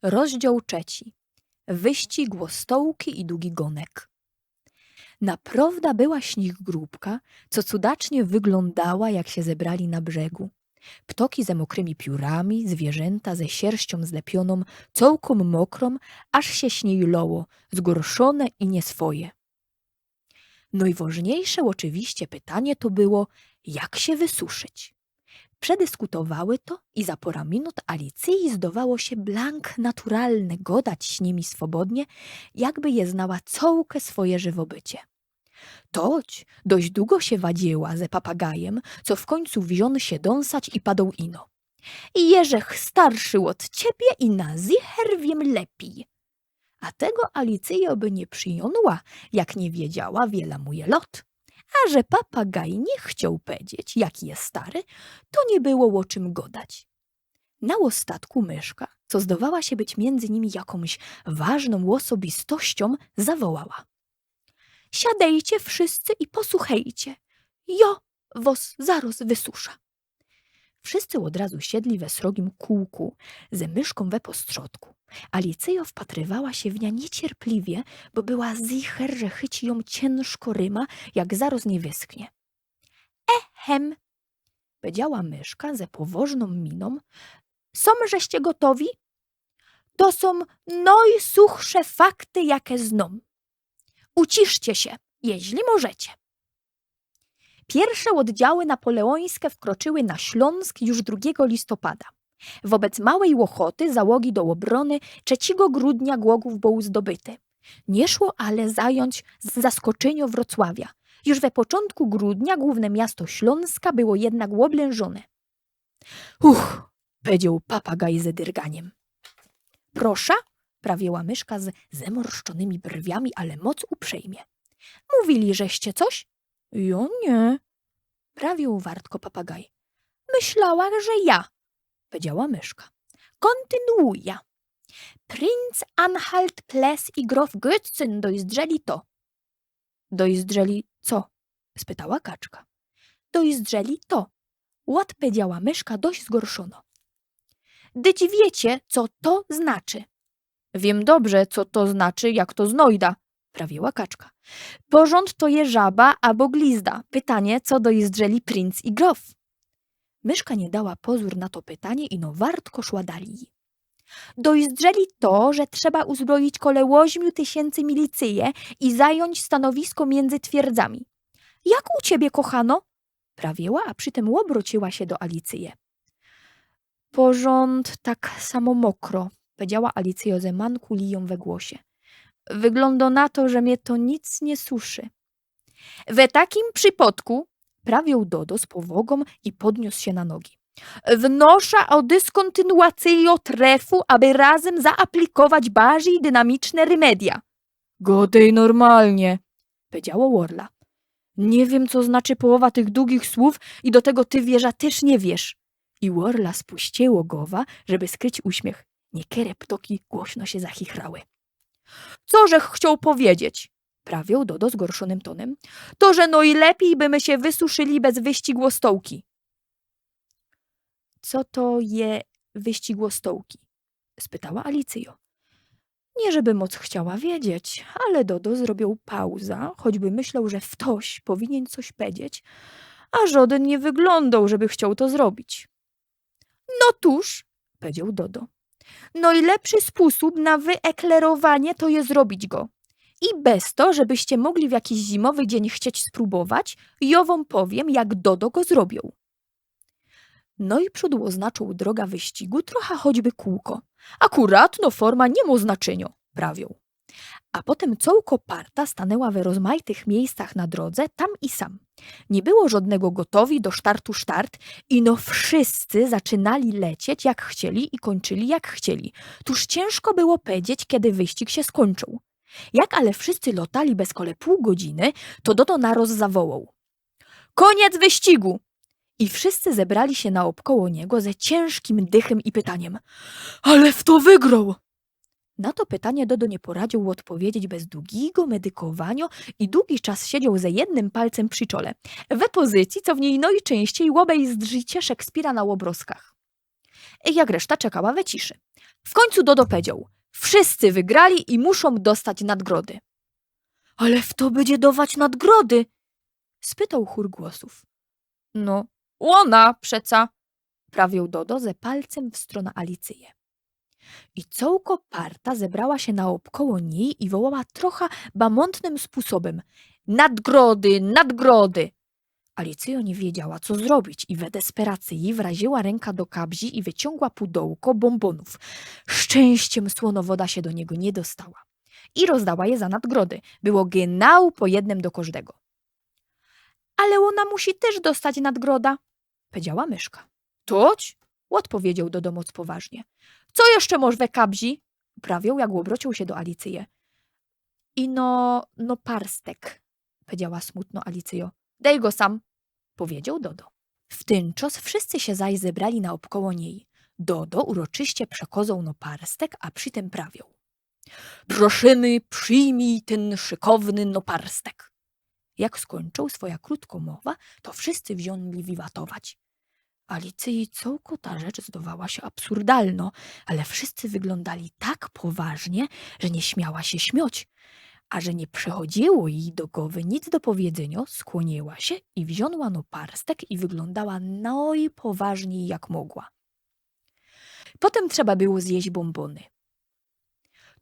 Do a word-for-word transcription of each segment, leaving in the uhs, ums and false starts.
Rozdział trzeci. Wyścig ło stołki i dugi gonek. Naprŏwda była śnich grupka, co cudacznie wyglōndała, jak sie zebrali na brzegu. Ptoki ze mokrymi piōrami, zwierzynta ze sierściōm zlepiōnōm, cołkōm mokrōm, aż sie śnij loło, zgorszōne i nieswoje. Nojwożniejsze ôczywiście pytanie to było, jak sie wysuszyć. Przedyskutowały to i za pora minut Alicyji zdowało sie blank naturalne godać z nimi swobodnie, jakby je znała cołke swoje żywo bycie. Toć dość dugo sie wadziła ze papagajym, co w kōńcu wziōn sie dōnsać i padoł ino: „Jeżech starszy ôd ciebie i na zicher wiym lepij”. A tego Alicyjo by niy przijōnła, jak niy wiedziała, wiela mu je lot. A że papagaj niy chcioł powiedzieć, jak je stary, to niy było ô czym godać. Na ôstatku myszka, co zdowała sie być miyndzy nimi jakōmś ważnōm ôsobistościōm, zawołała: „Siadejcie wszyscy i posuchejcie. Jo wŏs zarŏz wysusza”. Wszyscy ôd razu siedli we srogim kōłku, ze myszkōm we postrzodku. Alicyjo wpatrywała sie w niã niycierpliwie, bo była zicher, że chyci jōm ciynżko ryma, jak zarŏz niy wyschnie. „Ehem”, powiedziała myszka ze powożnōm minōm. „Sōm żeście gotowi? To sōm nojsuchsze fakty, jake znōm. Uciszcie sie, jeźli możecie”. Piyrsze ôddziały napoleōńske wkroczyły na Ślōnsk już drugigo listopada. Wobec Małej Ôchoty załogi do ôbrōny trzecigo grudnia Głogōw bōł zdobyty. Niy szło ale zajōńć z zaskoczynio Wrocławia. Już we poczōntku grudnia głōwne miasto Ślōnska było jednak ôblynżōne. „Uch”, powiedzioł papagaj ze dyrganiym. „Prosza?”, prawiła myszka z zemorszczōnymi brwiami, ale moc uprzejmie. „Mówili żeście coś?” „Jo niy”, prawił wartko papagaj. „Myślała, że ja”, powiedziała myszka. „Kōntynuuja. Prinz Anhalt, Pless i grof Götzen dojezdrzeli to”. „Dojezdrzeli co?” spytała kaczka. „Dojezdrzeli to”, ôdpowiedziała myszka dość zgorszōno. „Dyć wiecie, co to znaczy?” „Wiym dobrze, co to znaczy, jak to znojda”, prawiła kaczka. „Porzōnd to je żaba abo glizda. Pytanie, co dojezdrzeli prinz i grof?” Myszka niy dała pozōr na to pytanie, ino wartko szła dalij. „Dojezdrzeli to, że trzeba uzbrojić kole ôźmiu tysiyncy milicyje i zajōńć stanowisko miyndzy twierdzami. Jak u ciebie, kochano?” prawiła, a przi tym ôbrōciła sie do Alicyje. „Porzōnd tak samo mokro”, powiedziała Alicyjo ze mankulijōm we głosie. „Wyglōndo na to, że mie to nic niy suszy”. „We takim przipŏdku”, prawiōł Dodo z powŏgōm i podniōs sie na nogi, „wnosza ô dyskōntynuacyjo trefu, aby razym zaaplikować barzij dynamiczne rymedia”. „Godej normalnie”, powiedziała Orla. „Niy wiym, co znaczy połowa tych dugich słōw i do tego ty, wieża, tyż niy wiysz”. I Orla spuściło gowa, żeby skryć uśmiech. Niykere ptoki głośno sie zachichlały. „Co żech chcioł powiedzieć”, prawiōł Dodo zgorszōnym tōnym, „to, że nojlepij by my sie wysuszyli bez wyścig ô stołki”. „Co to je wyścig ô stołki?” spytała Alicyjo. Niy żeby moc chciała wiedzieć, ale Dodo zrobiōł pauza, choćby myśloł, że ftoś powinien coś powiedzieć, a żŏdyn niy wyglōndoł, żeby chcioł to zrobić. „No tōż”, powiedzioł Dodo, „nojlepszy spōsōb na wyeklerowanie to je zrobić go. I bez to, żebyście mogli w jakiś zimowy dzień chcieć spróbować, jŏ wōm powiym, jak Dodo go zrobiōł”. Nojprzōd ôznaczōł droga wyścigu trocha choćby kōłko. „Akuratno forma niy mŏ znaczyniŏ”, prawiōł. A potym cołkŏ parta stanęła we rozmajtych miyjscach na drodze, tam i sam. Niy było żŏdnego gotowi, do sztartu sztart, ino wszyscy zaczynali lecieć jak chcieli i kōńczyli jak chcieli. Tōż ciynżko było powiedzieć, kiedy wyścig sie skōńczōł. Jak ale wszyscy lotali bez kole pōł godziny, to Dodo naroz zawołoł: „Kōniec wyścigu!” I wszyscy zebrali sie naôbkoło niego ze ciynżkim dychym i pytaniym: „Ale fto wygroł?” Na to pytanie Dodo niy poradzioł ôdpowiedzieć bez dugigo medykowaniŏ i dugi czas siedzioł ze jednym palcym przi czole, we pozycji, co w niyj nojczyńścij ôbezdrzicie Szekspira na ôbrozkach. Jak reszta czekała we ciszy. W końcu Dodo powiedzioł: „Wszyscy wygrali i muszōm dostać nadgrody”. „Ale fto bydzie dować nadgrody?” spytoł chōr głosōw. „No, ôna przeca”, prawiōł Dodo ze palcym w strōna Alicyje. I cołko parta zebrała sie naôbkoło nij i wołała trocha bamōntnym spōsobym: „Nadgrody, nadgrody!” Alicyjo niy wiedziała, co zrobić, i we desperacyji wraziła rynka do kabzi i wyciōngła pudołko bōmbōnōw. Szczynściym słōnowoda sie do niego niy dostała. I rozdała je za nadgrody. Było genau po jednym do kożdego. „Ale ôna musi tyż dostać nadgroda”, powiedziała myszka. „Toć?” ôdpowiedzioł Dodo moc poważnie. „Co jeszcze mosz we kabzi?” prawiōł, jak ôbrociōł sie do Alicyje. „Ino, no parstek”, powiedziała smutno Alicyjo. „Dej go sam”, powiedzioł Dodo. W tyn czas wszyscy sie zaś zebrali naôbkoło nij. Dodo uroczyście przekŏzoł noparstek, a przi tym prawiōł: „Proszymy, przijmij tyn szykowny noparstek”. Jak skōńczōł swoja krōtkŏ mowa, to wszyscy wziōnli wiwatować. Alicyji cołkŏ ta rzecz zdŏwała sie absurdalnŏ, ale wszyscy wyglōndali tak poważnie, że niy śmiała sie śmioć, a że niy przichodziło jij do gowy nic do powiydzynio, skłōniła sie i wziōnła noparstek i wyglōndała nojpoważnij jak mogła. Potym trzeba było zjeść bōmbōny.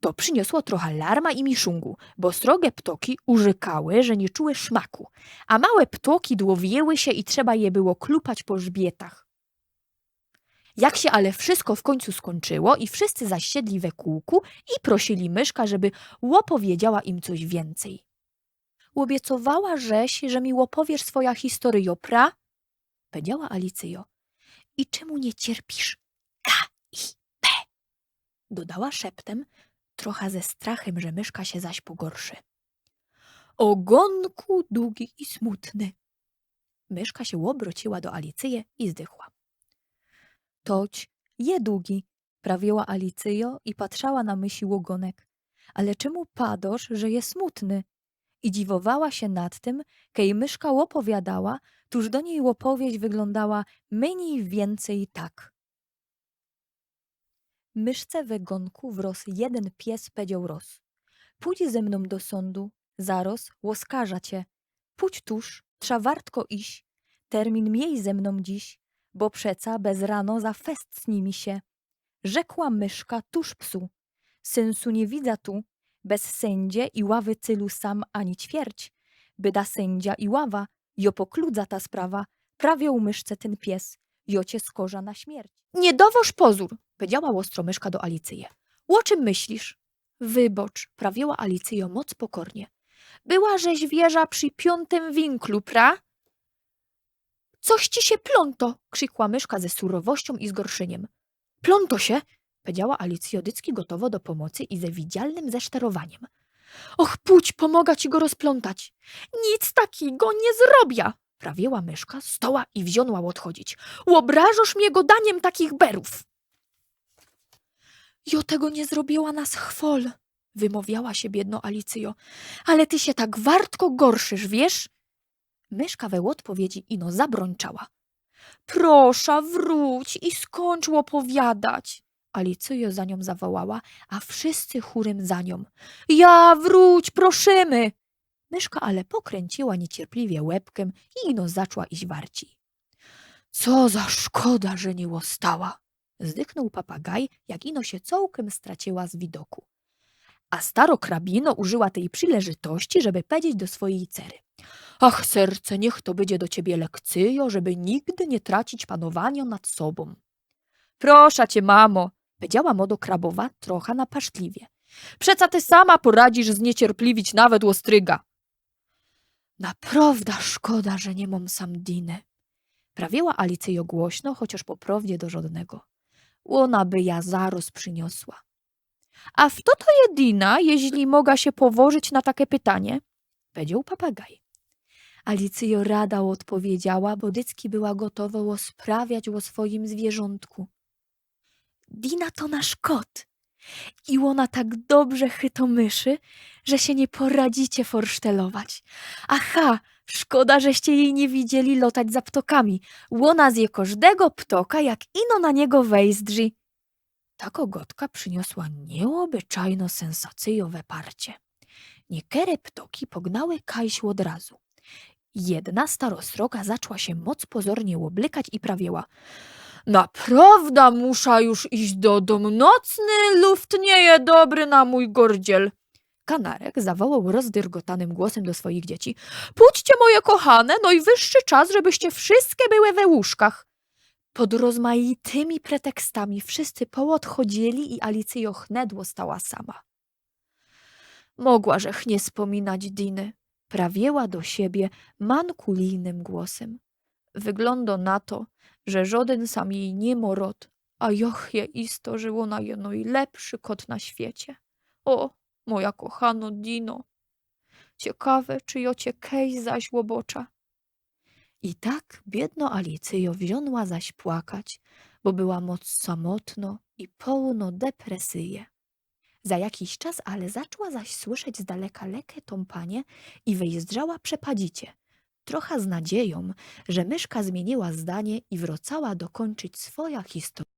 To prziniosło trocha larma i miszungu, bo srogie ptoki urzekały, że niy czuły szmaku, a małe ptoki dłowiły sie i trzeba je było klupać po grzbietach. Jak sie ale wszysko w kōńcu skōńczyło i wszyscy zasiedli we kōłku i prosili myszka, żeby ôpowiedziała im coś wiyncyj. „Ôbiecowała żeś, że mi ôpowiesz swoja historyjo, pra?” powiedziała Alicyjo. „I czymu niy cierpisz K I P?” dodała szeptym, trocha ze strachym, że myszka sie zaś pogorszy. „Ô gōnku dugi i smutny”. Myszka sie ôbrociła do Alicyje i zdychła. „Toć je dugi”, prawiła Alicyjo i patrzała na mysi ôgōnek. „Ale czymu padosz, że je smutny?” I dziwowała sie nad tym, kej myszka ôpowiadała, tōż do nij ôpowieść wyglōndała mynij wiyncyj tak. Myszce we gōnku wrŏz jedyn pies pedzioł rŏz: „Pōdź ze mnōm do sōndu, zarŏz ôskarzã cie. Pōdź tuż, trza wartko iś, termin miej ze mnōm dziś, bo przeca bez rano za fest snij mi sie”. Rzekła myszka tuż psu: „Synsu, niy widza tu bez syndzie i ławy cylu sam ani ćwierć. Byda syndzia i ława, jŏ pokludza ta sprawa”, prawiōł myszce tyn pies, „jŏ cie skorzã na śmierć”. „Niy dŏwosz pozōr”, powiedziała ôstro myszka do Alicyje. „Ô czym myślisz?” „Wybŏcz”, prawiła Alicyjo moc pokornie. „Była żeś wieża przi piōntym winklu, pra?” „Coś ci sie plōnto”, krzikła myszka ze surowościōm i zgorszyniym. „Plōnto sie”, powiedziała Alicyjo dycki gotowo do pomocy i ze widzialnym zeszterowaniym. „Och, pōdź, pomŏgã ci go rozplōntać”. „Nic takigo niy zrobia”, prawiła myszka, stoła i wziōnła ôdchodzić. „Ôbrażŏsz mie godaniym takich berōw”. „Jŏ tego niy zrobiła na schwol”, wymŏwiała sie biydno Alicyjo. „Ale ty sie tak wartko gorszysz, wiysz?” Myszka we ôdpowiedzi ino zabrōnczała. „Proszã, wrōć i skōńcz ôpowiadać”, Alicyjo za niōm zawołała, a wszyscy chōrym za niōm. „Ja, wrōć, proszymy”. Myszka ale pokryncyła niycierpliwie łebkiym i ino zaczła iś warcij. „Co za szkoda, że niy ôstała”, zdyknōł papagaj, jak ino sie cołkiym straciła z widoku. A staro krabino użyła tyj przileżytości, żeby powiedzieć do swojij cery: „Ach, serce, niych to bydzie do ciebie lekcyjo, żeby nigdy niy tracić panowaniŏ nad sobōm”. „Proszã cie, mamo”, powiedziała modo krabowa trocha napasztliwie. „Przeca ty sama poradzisz zniecierpliwić nawet ôstryga”. „Naprŏwda szkoda, że niy mōm sam Diny”, prawiła Alicyjo głośno, chociŏż po prŏwdzie do żŏdnego. „Ôna by jã zarŏz prziniosła”. „A fto to je Dina, jeźli moga sie powożyć na take pytanie?” powiedzioł papagaj. Alicyjo rada ôdpowiedziała, bo dycki była gotowŏ ôsprawiać ô swojim zwiyrzōntku. „Dina to nasz kot. I ôna tak dobrze chyto myszy, że sie niy poradzicie forsztelować. Aha, Szkoda, żeście jej niy widzieli lotać za ptokami. Ôna zje kożdego ptoka, jak ino na niego wejzdrzi. Ta gŏdka przyniosła niyôbyczajno sensacyjŏ we parcie. Niekere ptoki pognŏłë kajś ôd razu. Jedna staro sroka zaczła sie moc pozornie ôblykać i prawiła: „Naprŏwdã musza już iś do dōm. Nocny luft niy je dobry na mōj gordziel”. Kanarek zawołoł rozdyrgotanym głosym do swojich dzieci: „Pōdźcie, moje kochane, nojwyższy czas, żebyście wszyjske były we łōżkach”. Pod rozmajitymi pretekstami wszyjscy poodchodzili i Alicyjŏ chnet ôstała sama. „Mogła żech niy spōminać Diny”, prawiła do siebie mankulijnym głosym. „Wyglōndŏ na to, że żŏdyn sam jij niy mŏ rŏd, a jŏch je isto, że ôna je nojlepszy kot na świecie. Ô, moja kochanŏ Dino. Ciekawe, czy jŏ cie kej zaś ôboczã”. I tak biydnŏ Alicyjŏ wziōnła zaś płakać, bo była moc samotnŏ i połnŏ depresyje. Za jakiś czas ale zaczła zaś słyszeć z daleka leke tōmpanie i wyjzdrzała przepadzicie. Trocha z nadziejōm, że myszka zmiyniła zdanie i wrŏcała dokōńczyć swoja historia.